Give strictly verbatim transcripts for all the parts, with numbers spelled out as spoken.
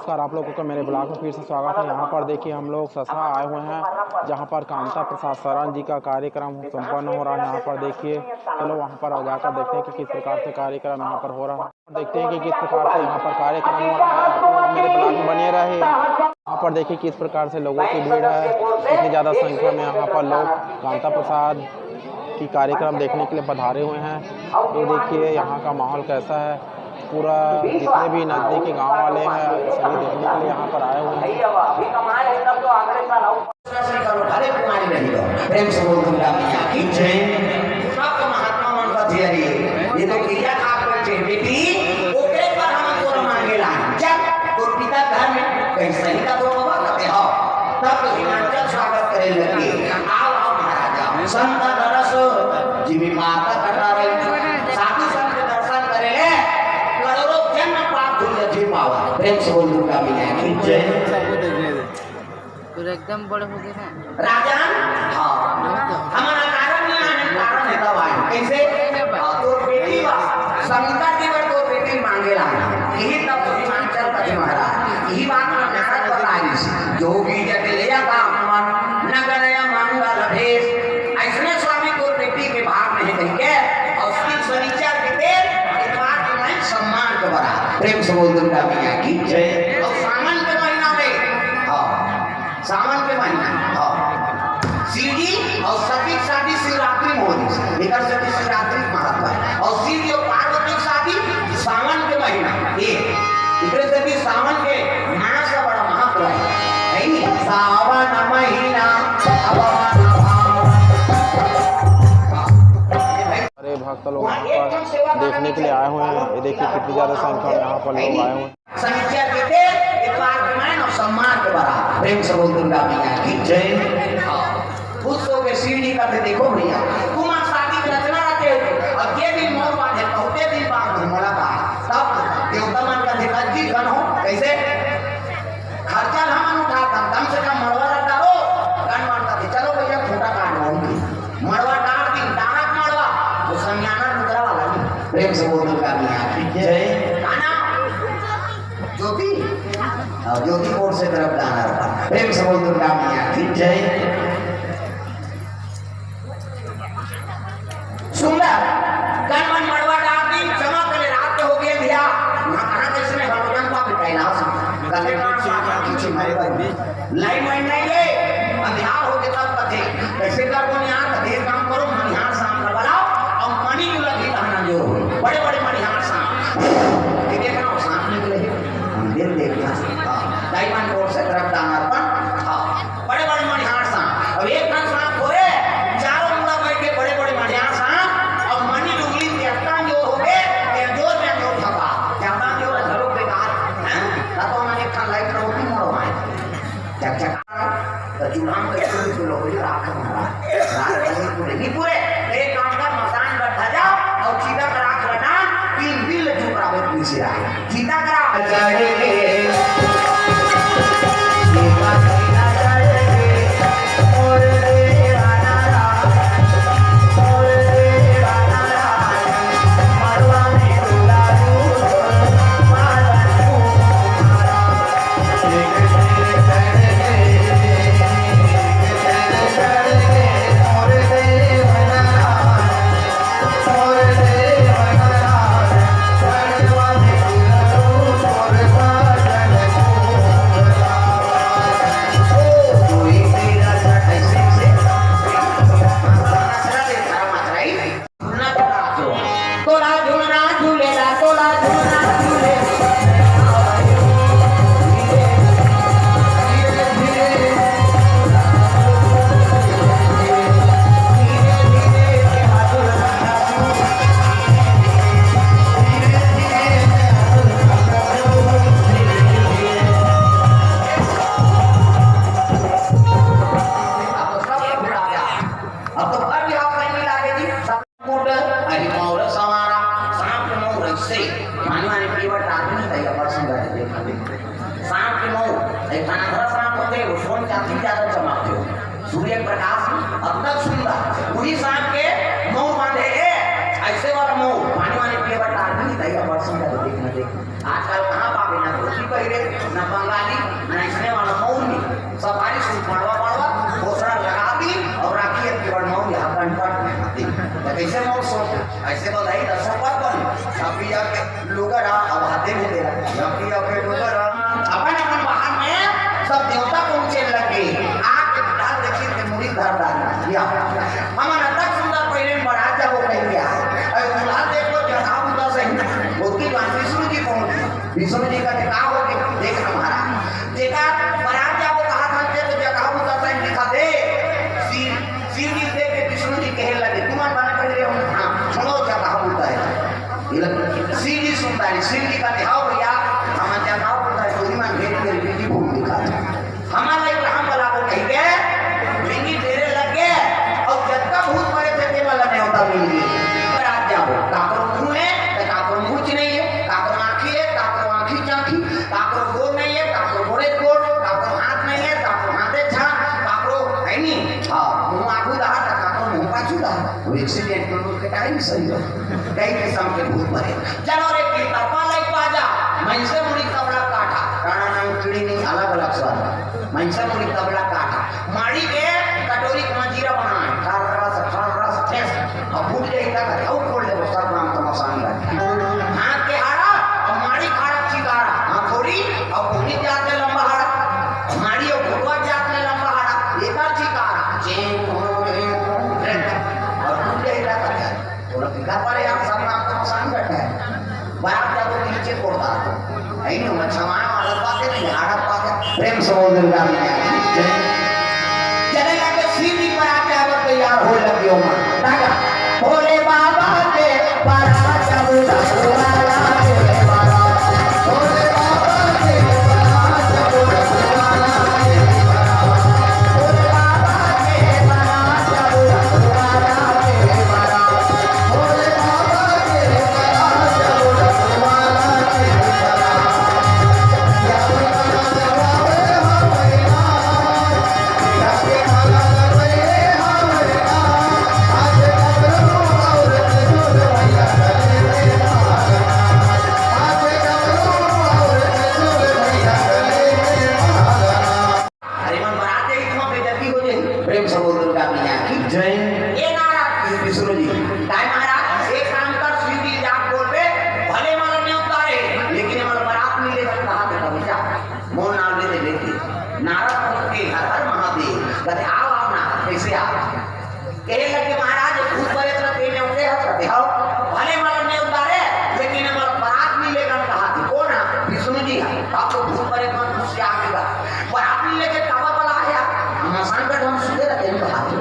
नमस्कार, आप लोगों का मेरे ब्लॉग में फिर से स्वागत है। यहाँ पर देखिए, हम लोग ससहा आए हुए हैं, जहाँ पर कांता प्रसाद शरण जी का कार्यक्रम संपन्न हो रहा है। यहाँ पर देखिए, चलो वहाँ पर जाकर देखते हैं कि किस प्रकार से कार्यक्रम यहाँ पर हो रहा है। देखते हैं कि किस प्रकार से यहाँ पर कार्यक्रम हो रहा है। आप लोग मेरे ब्लॉग में बने रहे। यहाँ पर देखिए किस प्रकार से लोगों की भीड़ है, कितनी ज़्यादा संख्या में यहाँ पर लोग कांता प्रसाद की कार्यक्रम देखने के लिए पधारे हुए हैं। ये देखिए यहाँ का माहौल कैसा है। पूरा जितने भी नजदीक के गांव वाले हैं, सभी देखने के लिए यहाँ पर आए हुए हैं। दूसरा श्री करो, भले कुमारी रही हो। प्रेम से बोल दुर्गा मैया की जय। सब महात्मा मन का धिया रे। ये तो क्रिया खा कर चे बेटी, ओकरे पर हम तोर मांगे ला। जब तोर पिता घर में कहीं सही का दो बाबा कहते हो, तब तो हिमाचल स्वागत करे लगे। आओ, आओ महाराजा, संत दरस जिमी माता कटा रही। साधु संत के दर्शन करे ले, करोड़ों जन्म पाप धुल जथे पावा। प्रेम से बोल दुर्गा मैया की जय। पूरा एकदम बड़े हो गए हैं। राजन, हाँ। हमर कारण नहीं आने, कारण है तब आए। कैसे? हाँ, तोर बेटी बा, शंकर जी बर तोर बेटी मांगे ला। यही तब हिमाचल का महाराज। यही बात में नारद बता रही थी। जोगी जटिल या काम मन, न गणय मंगल भेष। ऐसने स्वामी तोर बेटी के भाग नहीं कही के, और उसकी शनिचर के दिन इतवार के दिन सम्मान के बराबर। प्रेम से बोल दुर्गा मैया की जय। और सावन के महीना में, हाँ, सावन के महीना, हाँ। शिव जी और सती की शादी शिवरात्रि में होती है। एकर सती शिवरात्रि के महत्व है। और शिव जी और पार्वती की शादी सावन के महीना। ये, एकरे सती सावन के मास का बड़ा महत्व है। है नी? सावन महीना, अब मन भावन। हाँ। अरे, भक्त लोग यहाँ पर देखने के लिए आए हुए हैं। ये देखिए, कितनी ज़्यादा संख्या में यहाँ पर लोग आए हुए हैं। सनिचर के दिन इतवार के महीना और सम्मान के बराबर। प्रेम से बोल दुर्गा मैया की जय। हाँ। खुश हो के शिव जी कहते, देखो भैया, तुम्हार शादी के रचना रचे, और जे दिन मोर बांधे, बहुते दिन बाद में मुलाकात। तब देवता मन का अधिकार जी गण हो, कैसे? खर्चा ना मन उठाता, कम से कम मड़वा ला डालो। गण मन कहते, चलो भैया, खूंटा काट लो उनकी। मड़वा डार दिन, डारक मड़वा, वो समियाना लुगरा वाला नहीं। प्रेम से बोल दुर्गा मैया की जय। गाना ज्योति, और ज्योति कोर से तरफ दान अर्पण। प्रेम से बोल दुर्गा मैया की जय। सुंदर, गण मन मड़वा डार दिन, चमक ले रात हो गए भैया। वहाँ कहाँ कैसे में हरमोनियम का भी कैलाश, कलेक्टर साहब की मारे भाई। लाइन वाइन नहीं है, अंधियार हो के तब कथे, कैसे कर बोल यहाँ कथे, काम करो, मनिहार सांप का बुलाओ, और मणि दुलही कहना जो हो, बड़े बड़े मनिहार सांप। ये देखना, वो सांप निकले, हम दिल देखना। हाँ, डायमंड कोर से तरफ दान अर्पण। हाँ, बड़े बड़े मनिहार सांप। अब एक ठन सांप होए, चारों मुड़ा बैठ के बड़े बड़े मनिहार सांप, और मणि डुगली के अत्ता जो हो गए, ये जोर में जो भगा, ज्यादा जोर है, घरों बेकार, हैं? ना तो मैंने एक ठन लाइट रोटी मोड़वाए। चकचका, त चूल्हा में कैसे भी चूल्हा होई, राख में राख। राख नहीं पूरे, नहीं पूरे। एक काम कर, मसान का धजा और चीता का राख रटा, तीन दिन ले चुप रहा, बेटी से रहा। चीता का राख। अब तो सब भुला गया। अब तो घर भी हाथ नहीं लागे जी। सब कुट, अहि मौर संवारा, सांप के मौर ऐसे, पानी वाले पीवट आदमी है, ये बड़ सुंदर है, देखा देखा। सांप के मौर, एक खाना भरा सांप होते, वो सोन चांदी ज्यादा चमकते हो। सूर्य प्रकाश में अब तक सुंदर, वही सांप के मौर बांधे है, ऐसे वाला मौर, पानी वाले पीवट आदमी है, ये बड़ सुंदर है, देखना देखना। आजकल कहाँ पावे ना धोती पहन ना बंगाली, ना इसने वाला मौरी, सफारी सूट मड़वा मड़वा, घोसड़ा लगा दी अउ राखी एक केवल मौरी हा कनपट में आती। तो कैसे मौर सोच, ऐसे बधाई दस पर बन, अभी आके लुगरा, अब हाथे में दे रहा, अभी आके लुगरा। अपन अपन बाहर में सब देवता पहुंचे लगे, आके बुढ़ा देखी के मुड़ी धर डाली। या, हमन अतक सुंदर पहले बरात जाबो कह गया, अरे बुढ़ा देखो जगह बुता सही, उसकी बात विष्णु जी पहुंच गए। विष्णु जी कहते, "का हो गया? देख हमारा।" जेकर बरात जाबो कहा था, ते तो जगह बुता सही दिखा दे। शिव, शिव जी देख के विष्णु जी कहे लगे, "तुम बना कर ले हम, हाँ, छोड़ो जगह बुता है।" ये लग, शिव जी सुनता है, शिव जी कहते, "हाँ भैया, हम जगह बुता है, चोरी मान घेर के बेटी भूल दिखा दे।" हमारा एक राम वाला को कह के भिंगी ढेरे लग गए और जब तक भूत मरे थे, ते वाला न्योता मिल गए। बरात जाबो, काकरो मुंह है, तो काकरो मुंह नहीं है, काकरो आंखी है, काकरो आंखी चांखी, काकरो गोड़ नहीं है, काकरो गोड़े गोड़, काकरो हाथ नहीं है, काकरो हाथे छा, काकरो है नहीं। हाँ, मुंह आगू रहा, तो काकरो मुंह पाछू रहा। वो एक्सीडेंट में मुंह के टाइम सही हो। कई किस्म के भूत मरे। चलो रे, की तपा लग बाजा, मनसे मुड़ी तबला काटा, राणा नाम चिड़ी नहीं, अलग अलग स्वर। मनसे मुड़ी तबला काटा, माड़ी के कटोरी के मजीरा बनाए, ठर्रस, ठर्रस, ठेस, अब फूट जाई तक, अब खोल दे, सब नाम तमासान बैठ। हाथ के हारा, अब माड़ी खारा चिकारा, हाथोड़ी, अब भूमि जात ले लंबा हारा, माड़ी और फुटवा जात ले लंबा हारा, एकर चिकारा, चें, चें, चें, और फूट जाई तक, तोला बिगड़ पड़े यार, सब नाम तो आसान बैठा है। बारात का तो नीचे कोड़ता है, नहीं हो, अच्छा, वहाँ वाला बात है, नहीं, आड़ा बात है। प्रेम से बोल दुर्गा मैया की जय। चले लगे शिव जी बरात जाबो तैयार हो लगे हो माँ। ताका, भोले बाबा के बरात जाबो, भोले बाबा के बरात जाबो, अरे मन बरात जाही, तुम बेइज्जती हो जाही। प्रेम से बोल दुर्गा मैया की जय। ये नारा विष्णु जी, काय महाराज, एक काम कर, शिव जी जाके बोल बे, भले मला नहीं उतारे, लेकिन हमारा बरात मिले तो कहा तो कभी जा। मोर नाम लेते लेते नारद पहुंच के, "हर हर महादेव।" कहते, "आओ, आओ नारद, कैसे आओ?" कहे लगे, "महाराज, भूत प्रेत ला तेने उठे हस?" कहते, "हव।" "भले मला नहीं उतारे, लेकिन हमर बरात मिले कन कहा थी।" "कौन है?" "विष्णु जी है।" "अब तो भूत प्रेत मन खुश से आगे गा। बरात मिले के काबर बला है यार? हम संकट हम सुधे रहते हैं," कहा थी।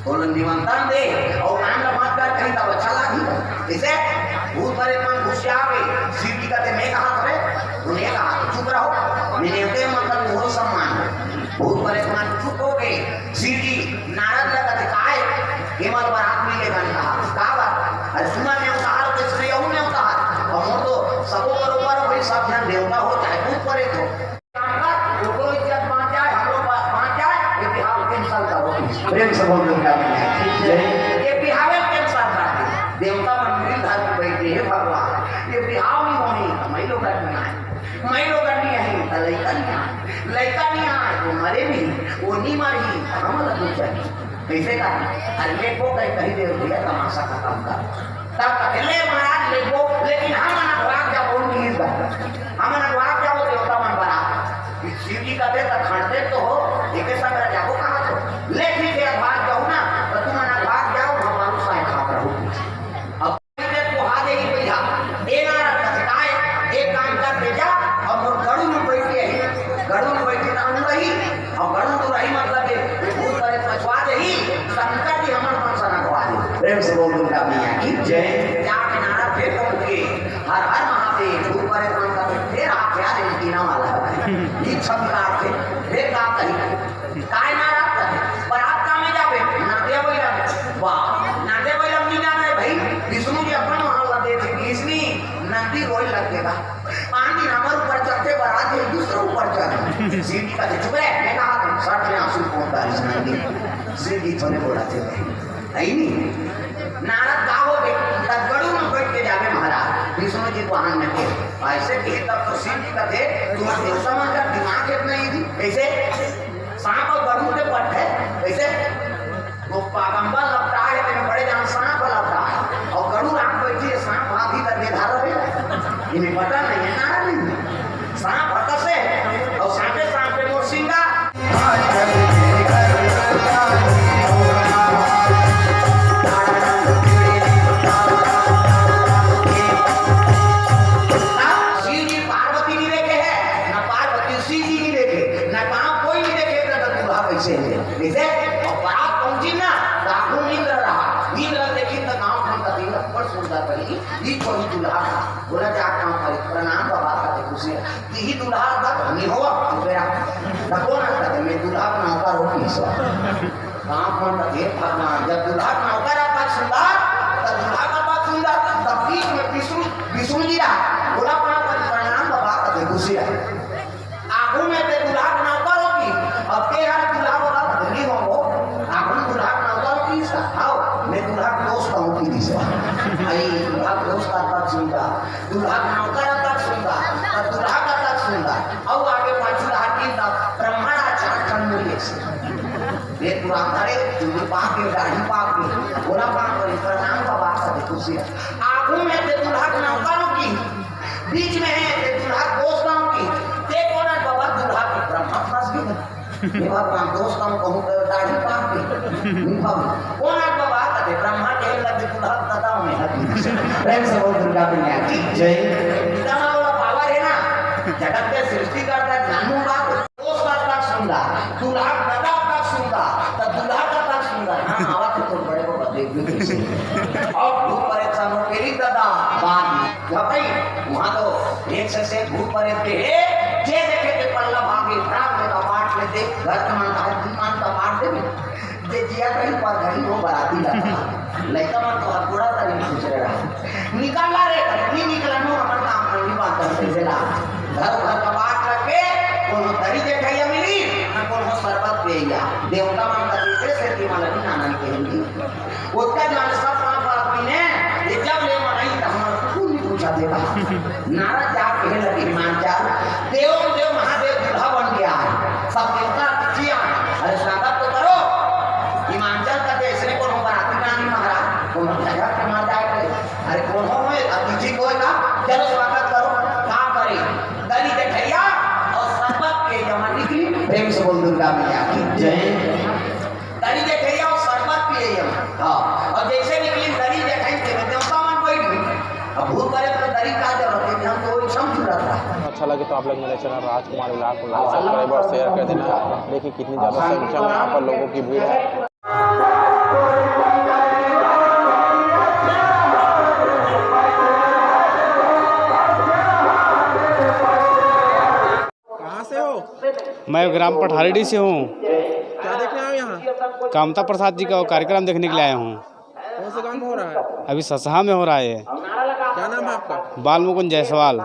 बोलो, "निमंत्रण दे और नाम ला मत कर, कहीं तब अच्छा लागी।" जैसे भूत प्रेत मन खुश से आगे, शिव जी कहते, "मैं कहा था रे?" "तूने कहा था, चुप रहो।" मैंने कहते मतलब मोर सम्मान हो। भूत प्रेत मन चुप हो गए। शिव जी नारद ला कहते, "काय? केवल बरात मिले कन कहा। का बात? अरे सुना नेवता हर, किसने यहू नेवता हर। और मोर तो सबो बरोबर हो भाई, सब जन देवता हो, चाहे भूत प्रेत हो। ओकरो इज्जत बाँच जाए, हमरो बा-, बाँच जाए, ये बिहाव cancel करो।" प्रेम से बोल दुर्गा मैया की जय। ये बिहावे cancel कर दे। देवता मन मिल धर के बैठे, "हे भगवान, ये बिहाव नहीं होनी, तो मैं लोग नहीं आए।" मैं लोग नहीं आई, त लइका नहीं आए, लइका नहीं आए, वो मरे नहीं, वो नहीं मरही, त हमला कुछ चाहिए। कैसे का? अरे लेगबो कहीं, कहीं देर भैया तमाशा खत्म कर। तब कहते, "ले महाराज लेगबो, लेकिन हम अनघवाक जाबो नहीं इस बार। हम अनघवाक जाबो देवता मन बरात।" शिव जी कहते, "त खड़ते तो हो, एके संग रह जाबो कहाँ तो? ले ठीक है, अघवाक जाओ ना, तो तुम अनघवाक जाओ, हम बालू साए खात रहो।" अब कोहा देही भैया, ए नारद कथे काय, एक काम कर दे जा, अब मोर गरुड़ में बैठ के ही, गरुड़ में बैठ के नाम रही, और गरुड़ तो रही मतलब ये, ये भूत प्रेत पछवा देही, शंकर जी हमर मन से रखवा दे। प्रेम से बोल दुर्गा मैया की जय। जाके नारद फिर पहुंच गए, "हर हर महादेव।" भूत प्रेत मन का फिर हाथ यार, ये टीना वाला है। ये शंकर थे, फिर का कही? काय नारद कथे, "बरात का में जाबे?" "नंदिया बैला में।" "वाह, नंदिया बैला में नहीं जाना है भाई, विष्णु जी अपन वहां लगे थे, इसलिए नंदी रोए लग गया। पांच दिन हमर ऊपर चढ़ते, बरात ये दूसरे ऊपर चढ़।" शिव जी कहते, "चुप रहे, मैं कहा तुम सर में आंसू कौन डालिस नंदी?" शिव जी थोड़े बोला थे, "नहीं, नहीं।" नारद का हो गए, "तब गरुड़ में बैठ के जाबे महाराज, विष्णु जी को आन में के।" अइसे कहे तब तो शिव जी कथे, "तुम्हार देवता मन का दिमाग हे नहीं जी।" कइसे? सांप अउ गरुड़ के पट हे, कइसे? वो पागंबर लपटा हे, तेमे बड़े जान सांप लपटा हे। अउ गरुड़ आंख बइठे हे, सांप भागी कर के धारा हे। इन्हें पता नहीं हे ना, नहीं। सांप हकस हे, अउ सांपे सांप पे मोर सिंगार। ना शिव जी पार्वती नहीं देखे हे, ना पार्वती शिव जी नहीं देखे, ना गांव कोई नहीं देखे, ना तो दूल्हा कइसे हे, कइसे? अउ बारात पहुंची ना, तो आगू इंद्र रहा, इंद्र देखी तो गांव में कती अब्बड़ सुंदर बनी, ई कोई दूल्हा था। बोला, "जा काम करी, प्रणाम बाबा," कथे खुशी। तिही दूल्हा का धनी हो, तू बेरा। न कोन कथे, "मैं दूल्हा का नौकर हूँ, किसो।" काम कोन कथे, भगवान, जब दूल्हा का नौकर आता सुंदर, तब दूल्हा का बात सुंदर, तब बीच में विष्णु, विष्णु जी रहा। बोला, "प्रणाम, प्रणाम बाबा," कथे खुशी रहा। आगू में ते दूल्हा के नौकर हो की, अब के हर दूल्हा वाला धनी हो वो, आगू में दूल्हा के नौकर हो की, इसका, "आओ, मैं दूल्हा के दोस्त हूँ," की दिशा। आई दूल्हा के दोस्त का तक सुनता, दूल्हा के नौकर तक सुनता, तो दूल्हा का तक सुनता, और आगे पाछू रहा की तब ब्रह्मा राजा खंड में ये से। ये पूरा करे, चूड़ी पा के, दाढ़ी पा के, बोला, "पा के, प्रणाम बाबा," कथे खुशी है। आगू में ते दूल्हा के नौकर हो की, बीच में है, ते दूल्हा दोस्त गाँव की, ते कोन हे बाबा, दूल्हा के ब्रह्मा फंस गए। हे भगवान, दोस्त गाँव कहूँ तो दाढ़ी पाप के, नहीं बाबा। कोन हे बाबा, कहते ब्रह्मा के लगे दूल्हा दादा में है। प्रेम से बोल दुर्गा मैया की जय। इतना बड़ा पावर है ना, जगत के सृष्टि करता जानू बात। दोस्त का तक सुंदर, दूल्हा का तक सुंदर, तो दूल्हा का तक सुंदर। हाँ, आवाज तो बड़े को बदले भी कैसे। और भूत परेशान हो, मेरी दादा, बात जब भाई, वहाँ तो एक से, से भूत परेत के, हे, जे देखे के पल्ला भागे, प्राण में का पाट लेते, घर का मान का, दुकान का पाट दे, जे जिया कहीं पर घड़ी वो बराती लगा। लइका मन तो हथौड़ा तरी पूछ रहे रहा। "निकल ला रे," "नहीं निकला नो, हमर काम नहीं बात करते से ला।" घर, घर का बात रखे, कोनो दरी जेठैया मिली, ना कोनो शरबत पियैया। देवता मन का दूसरे से की माला भी नाना नहीं कहेंगी। ओतका जान सब पाप आदमी ने, ये जब ले मनई त हमर कुकुर नहीं पूछा देगा। नारद जाके कहे लगे, "हिमांचल, देव, देव महादेव दूल्हा बन गया है। सब देवता जी आए। अरे स्वागत तो करो।" हिमांचल का देश में कोनो बराती रानी महाराज, कोनो झगड़ा के मार जाए करे। अरे कोनो में अतिथि कोई का, चलो स्वागत करो। का करे? दरी जेठैया और शरबत के जमा निकली। प्रेम से बोल दुर्गा मैया की जय। दरी जेठैया और शरबत पिए हम। हाँ, और जैसे निकली दरी जेठैया के देवता मन बैठ गए। अब भूत परेत तो दरी का जरूरत है, हम तो वही समझ रहा था। अच्छा लगे तो आप लोग मेरे चैनल राजकुमार व्लॉग को लाइक, सब्सक्राइब और शेयर कर देना। देखिए कितनी ज़्यादा संख्या में यहाँ पर लोगों की भीड़ है। कहाँ से हो? मैं ग्राम पठारडी से हूँ। क्या देखने आए हो यहाँ? कामता प्रसाद जी का कार्यक्रम देखने के लिए आया हूँ। कौन से गांव में हो रहा है? अभी ससहा में हो रहा है। क्या नाम है आपका? बाल मुकुंद जायसवाल।